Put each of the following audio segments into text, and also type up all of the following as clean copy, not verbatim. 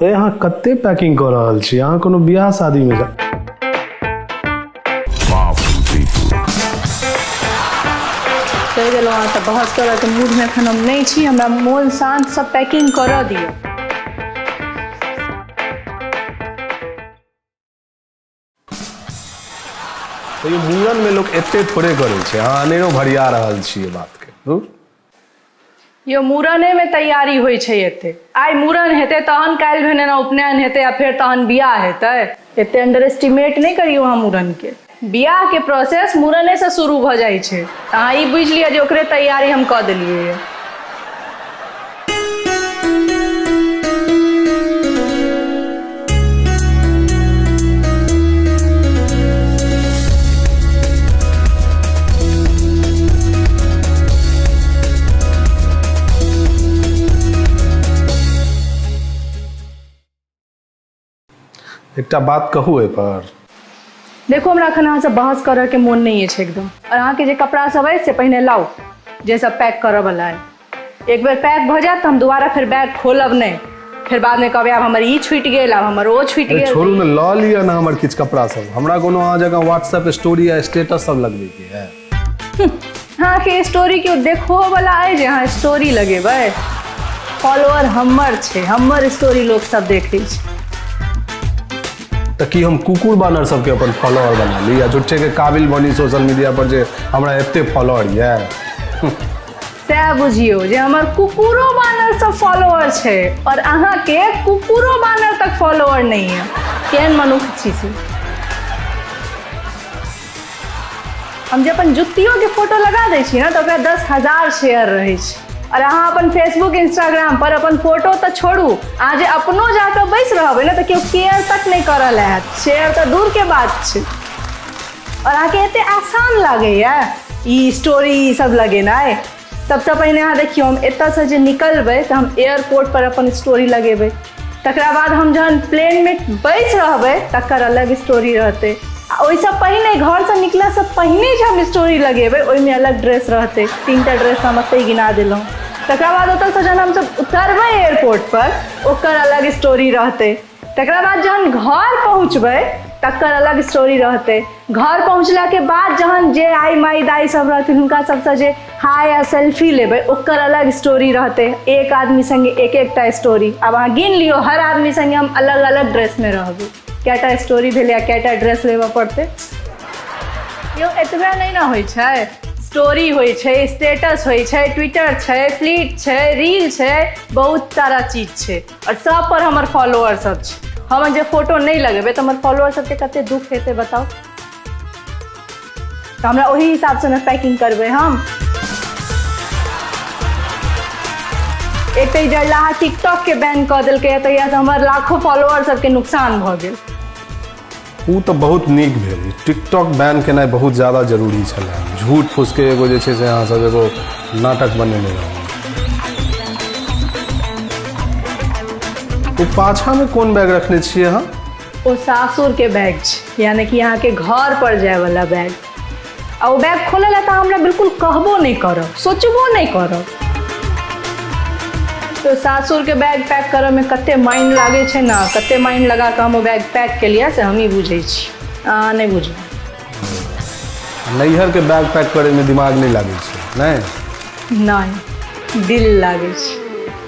अरे अहाँ कते पैकिंग कऽ रहल छी? अहाँ कोनो बियाह शादी में जा कहि देलहुँ अहाँ तऽ बहस करऽके मूडमे एखन हम नहि छी। हमरा मोन शान्तसँ पैकिंग करऽ दिअ। तैयो मूड़नमे लोक एते थोड़े करै छै, अहाँ अनेरो भरिया रहल छियै बातके। धुर। यौ, मूड़नेमे तैयारी होइ छै एते। आइ मूड़न हेतै, तहन काल्हि भेने ने उपनयन हेतै आ फेर तहन बियाह हेतै। एते अंडर एस्टिमेट नहि करियौ अहाँ मूड़नके। बियाहके प्रोसेस मूड़नेसँ शुरू भऽ जाइ छै, तऽ अहाँ ई बुझि लिअ जे ओकरे तैयारी हम कऽ देलियै यऽ। एकटा बात कहू एहिपर? देखू, हमरा एखन अहाँसँ बहस करऽके मोन नहि अछि एकदम। आओर अहाँके जे कपड़ा सब अछि से पहिने लाउ, जे सब पैक करऽवला अइ। एक बेर पैक भऽ जायत तऽ हम दोबारा फेर बैग खोलब नहि। फेर बादमे कहबै आब हमर ई छूटि गेल, आब हमर ओ छूटि अरे गेल। छोड़ू ने, लऽ लिअ ने हमर किछु कपड़ा सब। हमरा कोनो अहाँ जकाँ व्हाट्सएप स्टोरी आ स्टेटस सब लगबैके है? अहाँके स्टोरी केओ देखहोवला अइ जे अहाँ स्टोरी लगेबै? फॉलोअर हमर छै, हमर स्टोरी लोक सब देखै छै। तऽ की हम कुकुर बानर सबके अपन फॉलोअर बना ली आ झुट्ठे के काबिल बनी सोशल मीडिया पर जे हमरा एते फॉलोअर यऽ? सएह बुझियौ जे हमर कुकुरो बानर सब फॉलोअर छै और अहाँके कुकुरो बानर तक फॉलोअर नहि यऽ। केहन मनुख छी से? हम जे अपन जुत्तियोके फोटो लगा दै छी ने तऽ ओकरा 10,000 शेयर रहै छै, आओर अहाँ अपन फेसबुक इंस्टाग्राम पर अपन फोटो तऽ छोड़ू, अहाँ जे अपनो जाकऽ बैस रहबै ने तऽ केओ केयर तक नहि करऽ लए आयत, शेयर तऽ दूरके बात छै। आओर अहाँके एते आसान लागैए ई स्टोरी सब लगेनाइ? सबसँ पहिने अहाँ देखियौ, हम एतऽसँ जे निकलबै तऽ हम एयरपोर्ट पर अपन स्टोरी लगेबै। तकरा बाद हम जहन प्लेनमे बैस रहबै तकर अलग स्टोरी रहतै, आ ओहिसँ पहिने घरसँ निकलऽसँ पहिने जे हम स्टोरी लगेबै ओहिमे अलग ड्रेस रहतै। तीनटा ड्रेस हम एतहि गिना देलहुँ। तकरा बाद ओतऽसँ जहन हमसब उतरबै एयरपोर्ट पर ओकर अलग स्टोरी रहतै। तकरा बाद जहन घर पहुँचबै तकर अलग स्टोरी रहतै। घर पहुँचलाके बाद जहन जे आइ माइ दाइ सब रहथिन हुनका सबसँ जे हाय आ सेल्फी लेबै ओकर अलग स्टोरी रहतै। एक आदमी सङ्गे एक एकटा स्टोरी। आब अहाँ गिन लियौ, हर आदमी सङ्गे हम अलग अलग ड्रेसमे रहबै, कएटा स्टोरी भेलै आ कएटा ड्रेस लेबऽ पड़तै? यौ, एतबे नहि ने होइ छै। स्टोरी होइ छै, स्टेटस होइ छै, ट्विटर छै, फ्लीट छै, रील छै, बहुत सारा चीज छै आओर सब पर हमर फॉलोअर सब छै। हम जे फोटो नहि लगेबै तऽ हमर फॉलोअर सबके कते दुख हेतै बताउ? तऽ हमरा ओही हिसाबसँ ने पैकिंग करबै हम। एक तऽ ई जरलाहा टिकटॉक के बैन कऽ देलकै, तहियासँ हमर लाखो फॉलोअर सबके नुकसान भऽ गेल। ओ तऽ बहुत नीक भेल, टिकटॉक बैन केनाइ बहुत ज्यादा जरूरी छलै। झूठ फूसके एगो जे छै से अहाँ सब एगो नाटक बनेने रहौ। ओ पाछामे कोन बैग रखने छियै अहाँ? ओ सासुरके बैग छै, यानी कि अहाँके घर पर जायवला बैग। आ ओ बैग खोलै लए तऽ हमरा बिल्कुल कहबो नहि करब, सोचबो नहि करब। तो सासुरके बैग पैक करऽमे कते माइंड लागै छै ने, कते माइंड लगा कऽ हम ओ बैग पैक केलियै से हमही बुझै छी, अहाँ नहि बुझबै। नैहरके बैग पैक करैमे दिमाग नहि लागै छै? नहि। नहि, दिल लागै छै।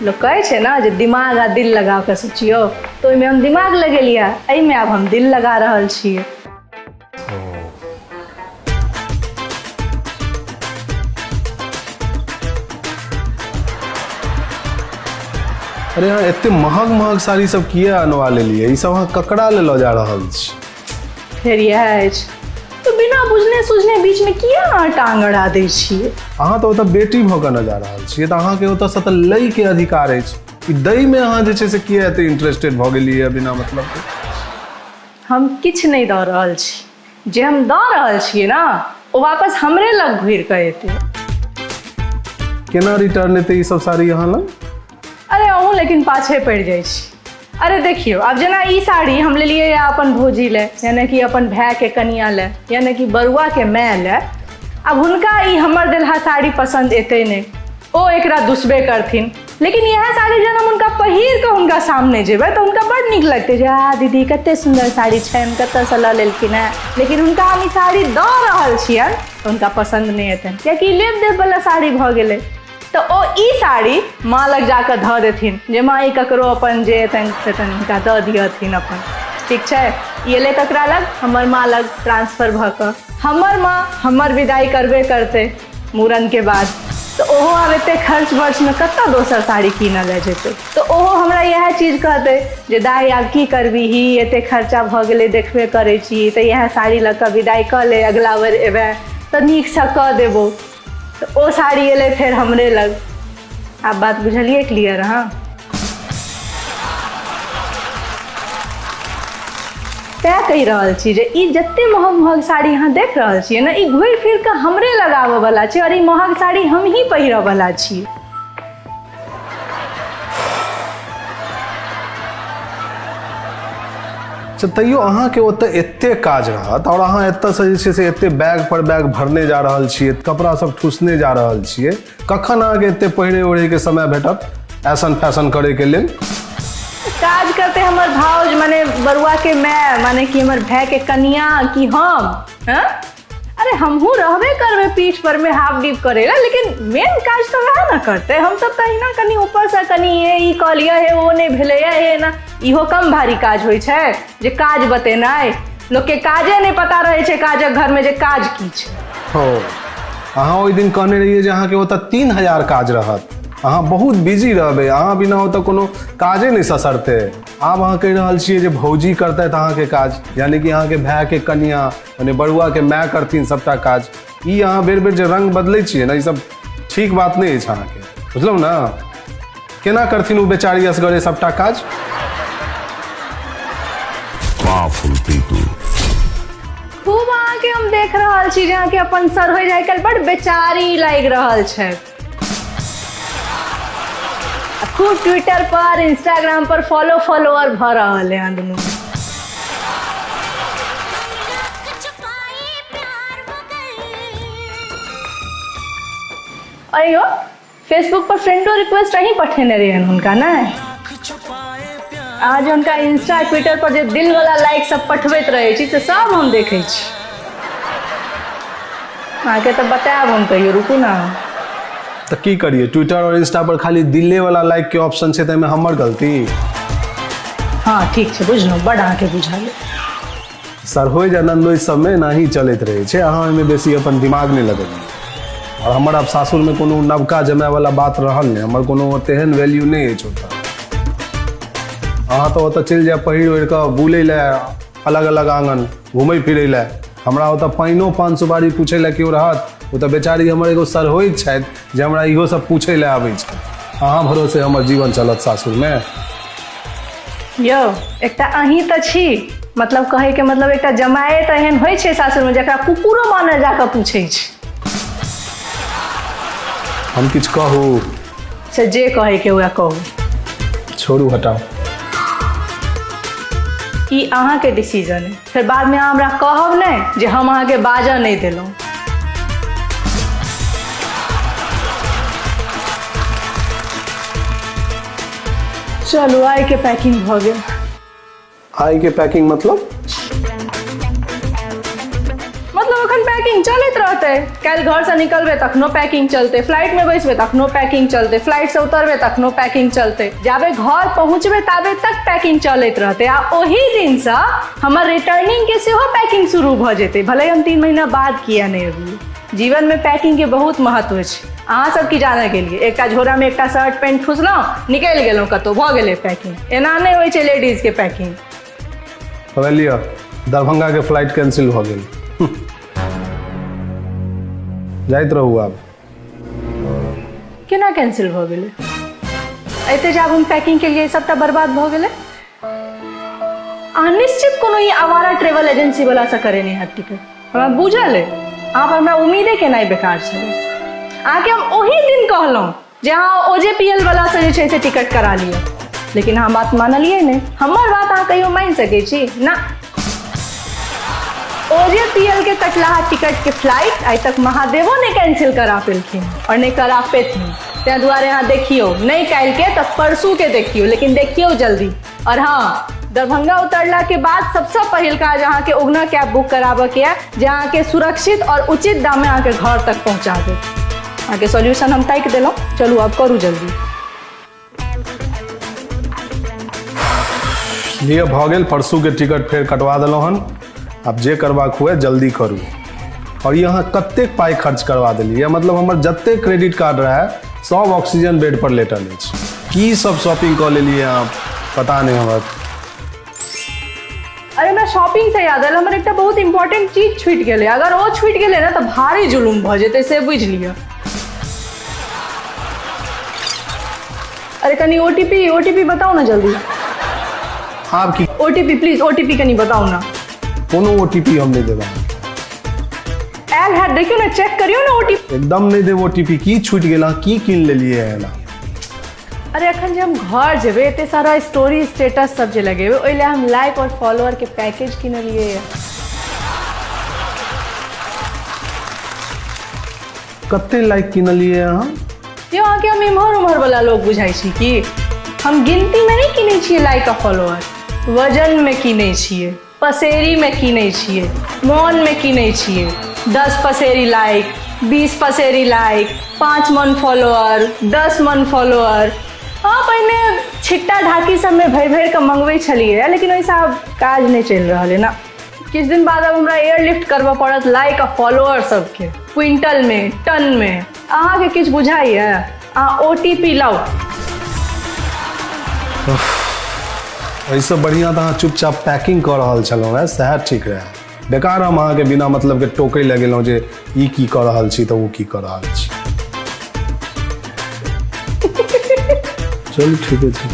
लोक कहै छै ने जे दिमाग आ दिल लगा कऽ सोचियौ, तऽ ओहिमे हम दिमाग लगेलियै, एहिमे आब हम दिल लगा रहल छियै। अरे अहाँ एते महग महग साड़ी सब किया अनवा लेलियै? ई सब अहाँ ककरा ले लऽ जा रहल छी? फेर इएह अछि तऽ बिना बुझने सुझने बीचमे किया अहाँ टांग अड़ा दै छियै? अहाँ तऽ ओतऽ बेटी भऽ कऽ ने जा रहल छियै, तऽ अहाँके ओतऽसँ तऽ लैके अधिकार अछि। ई दैमे अहाँ जे छै से किया एते इंटरेस्टेड भऽ गेलियै बिना मतलब के? हम किछु नहि दऽ रहल छी। जे हम दऽ रहल छियै ने ओ वापस हमरे लग घुरि कऽ एतै। केना रिटर्न एतै ई सब साड़ी अहाँ लग? अरे अहूँ लेकिन पाछे पड़ि जाइ छी। अरे देखियौ, आब जेना ई साड़ी हम लेलियै या अपन भौजी लए, यानि कि अपन भायके कनिया लए, यानि कि बरुआके माय लए। आब हुनका ई हमर देलहा साड़ी पसन्द एतै नहि, ओ एकरा दुसबे करथिन। लेकिन इएह साड़ी जहन हम हुनका पहिर कऽ हुनका सामने जेबै तऽ हुनका बड्ड नीक लगतै जे आ दीदी कते सुन्दर साड़ी छनि, कतऽसँ लऽ लेलखिन हेँ। लेकिन हुनका हम ई साड़ी दऽ रहल छियनि तऽ हुनका पसन्द नहि एतनि, कियाकि लेब देबवला साड़ी भऽ गेलै। तऽ ओ ई साड़ी माँ लग जाकऽ धऽ देथिन जे माँ ई ककरो अपन जे एतनि तेतनि हुनका दऽ दिहथिन अपन। ठीक छै, ई एलै ककरा लग? हमर माँ लग ट्रांसफर भऽ कऽ। हमर माँ हमर विदाई करबे करतै मूड़नके बाद, तऽ ओहो आब एते खर्च बर्चमे कतऽ दोसर साड़ी कीनऽ लए जेतै। तऽ ओहो हमरा इएह चीज कहतै जे दाइ आब की करबीही, एते खर्चा भऽ गेलै, देखबे करै छी, तऽ इएह साड़ी लऽ कऽ विदाई कऽ ले, अगिला बेर एबै तऽ नीकसँ कऽ देबौ। तऽ ओ साड़ी एलै फेर हमरे लग। आब बात बुझलियै क्लियर अहाँ? तैँ कहि रहल छी जे ई जते महग महग साड़ी अहाँ देख रहल छियै ने, ई घुरि फिर कऽ हमरे लग आबऽवला छै और ई महग साड़ी हमही पहिरऽवला छी। अच्छा, तैयो अहाँके ओतऽ एते काज रहत और अहाँ एतऽसँ जे छै से एते बैग पर बैग भरने जा रहल छियै, कपड़ा सब ठूसने जा रहल छियै, कखन अहाँके एते पहिरे ओढ़ैके समय भेटत ऐसन फैशन करैके लेल? काज करते हमर भाउज माने बरुआ के माय, माने कि हमर भाय के कनिया, कि हम? हाँ? अरे हमहूँ रहबे करबै पीठ पर में हाफ डीप करे ला, लेकिन मेन काज तऽ वएह ने करतै। हमसब तऽ अहिना कनि ऊपरसँ कनि हे ई कऽ लिअ, हे ओ नहि भेलैए, हे एना। इहो कम भारी काज होइ छै जे काज बतेनाइ? लोकके काजे नहि पता रहै छै काजक घरमे जे काज की छै। हो, अहाँ ओहि दिन कहने रहियै जे अहाँके ओतऽ 3000 काज रहत, अहाँ बहुत बिजी रहबै, अहाँ बिना ओतऽ कोनो काजे नहि ससरतै। आब अहाँ कहि रहल छियै जे भौजी करतथि अहाँके काज, यानी कि अहाँके भायके कनिया मने बरुआके माय करथिन सबटा काज। ई अहाँ बेर बेर जे रंग बदलै छियै ने, ई सब ठीक बात नहि अछि अहाँके, बुझलहुँ ने? केना करथिन ओ बेचारी असगरे सबटा काज? Powerful people. खूब अहाँके हम देख रहल छी जे अहाँके अपन सर होइ जाय काल्हि बड़ बेचारी लागि रहल छै। आ खूब ट्विटर पर इंस्टाग्राम पर फॉलो फॉलोअर भऽ रहल है अहाँ दुनू। अयो, फेसबुक पर फ्रेंडो रिक्वेस्ट अहीं पठेने रहियनि हुनका ने? अहाँ जे हुनका इंस्टा ट्विटर पर जे दिल वाला लाइक सब पठबैत रहै छी से सब हम देखै छी। अहाँके तऽ बतायब हम कहियो, रुकू ने। तऽ की करियै, ट्विटर और इंस्टा पर खाली दिले वाला लाइक के ऑप्शन छै, ताहिमे हमर गलती? हँ ठीक छै, बुझलहुँ, बड अहाँके बुझल। सरहोइ या ननदोइ सबमे एनाही चलैत रहै छै, अहाँ ओहिमे बेसी अपन दिमाग नहि लगबियौ। आओर हमर आब सासुरमे कोनो नवका जमायवला बात रहल नहि, हमर कोनो तेहन वैल्यू नहि अछि ओतऽ। अहाँ तऽ ओतऽ चलि जायब पहिर ओढ़ि कऽ बुलै लए अलग अलग आङन घुमै फिरै लए, हमरा ओतऽ पानिओ पान सुपारी पूछै लए केओ रहत? ओ तऽ बेचारी हमर एगो सरहोइ छथि जे हमरा इहो सब पूछै लए आबै छथि। अहाँ भरोसे हमर जीवन चलत सासुरमे? यौ, एकटा अहीं तऽ छी, मतलब कहैके मतलब एकटा जमाए तऽ एहन होइ छै सासुरमे जकरा कुकुरो मानल जाकऽ पूछै छै। हम किछु कहू? से जे कहैके वएह कहू। छोड़ू, हटाउ। ई अहाँके डिसीजन है, फेर बादमे अहाँ हमरा कहब नहि जे हम अहाँके बाजऽ नहि देलहुँ। चलू, आइके पैकिंग भऽ गेल। आइके पैकिंग मतलब? मतलब अखन पैकिंग चलैत रहतै। काल्हि घरसँ निकलबै तखनो पैकिंग चलतै, फ्लाइटमे बैसबै तखनो पैकिंग चलतै, फ्लाइटसँ उतरबै तखनो पैकिंग चलतै, जाबे घर पहुँचबै ताबे तक पैकिंग चलैत रहतै। आ ओहि दिनसँ हमर रिटर्निंगके सेहो पैकिंग शुरू भऽ जेतै, भले हम 3 महीना बाद किया नहि अबियै। जीवनमे पैकिंगके बहुत महत्व छै। अहाँ सब की जानऽ गेलियै? एकटा झोरामे एकटा शर्ट पैंट ठुसलहुँ, निकलि गेलहुँ कतहु, भऽ गेलै पैकिंग। एना नहि होइ छै लेडीजके पैकिंग। हवे लिअ, दरभंगा के फ्लाइट कैंसिल भऽ गेल, जाइत रहू आब। केना कैंसिल भऽ गेलै? एते जे आब हम पैकिंग केलियै सबटा बर्बाद भऽ गेलै? अहाँ निश्चित कोनो ई आवारा ट्रेवल एजेंसी वाला से करेने हैत टिकट, हमरा बुझल अइ। अहाँ पर हमरा उम्मीदे केनाइ बेकार छलै। अहाँके हम ओही दिन कहलहुँ जे अहाँ ओ जे पी एल वाला से जे छै से टिकट करा लिअ, लेकिन अहाँ बात मानलियै नहि। हमर बात अहाँ कहियो मानि सकै छी ना? ओ जे पी एल के कटलाहा टिकट के फ्लाइट आइ तक महादेवो नहि कैंसिल करा पेलखिन और नहि करा पेथिन। ताहि दुआरे अहाँ देखियौ नहि काल्हिके तऽ परसूके देखियौ, लेकिन देखियौ जल्दी। और हाँ, दरभंगा उतरला के बाद सबसे पहिल काज अहाँके उगना कैब बुक कराबऽ के यऽ, जे अहाँके सुरक्षित और उचित दाम में अहाँके घर तक पहुँचा देत। अहाँके सॉल्यूशन हम ताकि देलहुँ, चलू आब करू जल्दी। लिअ भऽ गेल, परसूके टिकट फेर कटवा देलहुँ हन। आब जे करबाक हुए जल्दी करू। और ई अहाँ कतेक पाइ खर्च करवा देलियै, मतलब हमर जतेक क्रेडिट कार्ड रहए सब ऑक्सीजन बेड पर लेटल अछि। की सब शॉपिंग कऽ लेलियै अहाँ पता नहि हमरा। अरे हमरा शॉपिंग से याद आयल, हमर एकटा बहुत इंपॉर्टेंट चीज छूटि गेलै। अगर ओ छूटि गेलै ने तऽ भारी जुलुम भऽ जेतै, से बुझि लिअ। अरे कनि ओटीपी, ओटीपी बताउ ने जल्दी। आब की? ओटीपी प्लीज, ओटीपी कनि बताउ ने। कोनो ओटीपी हम नहि देब। आयल हैत, देखियौ ने, चेक करियौ ने ओटीपी। एकदम नहि देब ओटीपी। की छूटि गेल, अहाँ की कीन लेलियै एना? अरे अखन जे हम घर जेबै, एते सारा स्टोरी स्टेटस सब जे लगेबै, ओहि लए हम लाइक और फॉलोअर के पैकेज किनलियै। कते लाइक किनलियै अहाँ? यौ, अहाँके हम इम्हर उम्हर वाला लोग बुझाइ छी की? हम गिनती में नहि किनै छियै लाइक आ फॉलोअर, वजन में किनै छियै, पसेरी में किनै छियै, मोन में किनै छियै। 10 पसेरी लाइक, 20 पसेरी लाइक, 5 मन फॉलोअर, 10 मन फॉलोअर। हँ, पहिने छिट्टा ढाकी सबमे भरि भरि कऽ मंगबै छलियै, लेकिन ओहिसँ आब काज नहि चलि रहल है ने। किछु दिन बाद आब हमरा एयरलिफ्ट करबऽ पड़त लाइक आ फॉलोअर सबके, क्विंटलमे, टनमे। अहाँके किछु बुझाइए? अहाँ ओ टी पी लाउ। एहिसँ बढ़िआँ तऽ अहाँ चुपचाप पैकिंग कऽ रहल छलहुँ हेँ, सएह ठीक रहए। बेकार हम अहाँके बिना मतलबके टोकै लगेलहुँ जे ई की कऽ रहल छी तऽ ओ की कऽ रहल छी। चलू, ठीके छै।